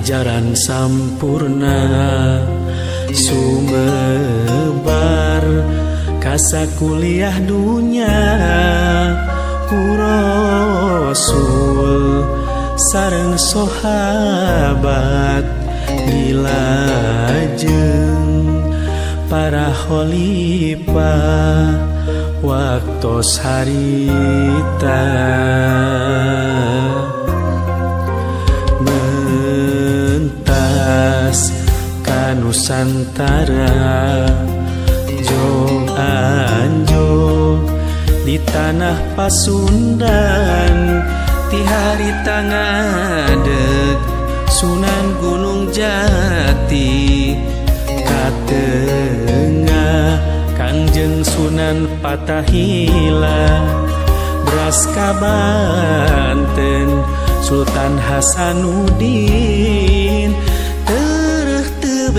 Ajaran sampurna sumebar kasakuliah dunya ku Rasul sareng sahabat dilajeng para khalifah waktos harita. Mentas ka Nusantara, jog anjog di tanah Pasundan, ti harita ngadeg Sunan Gunung Jati, katengah Kangjeng Sunan Fatahila, bras ka Banten Sultan Hasanuddin, tereh teu.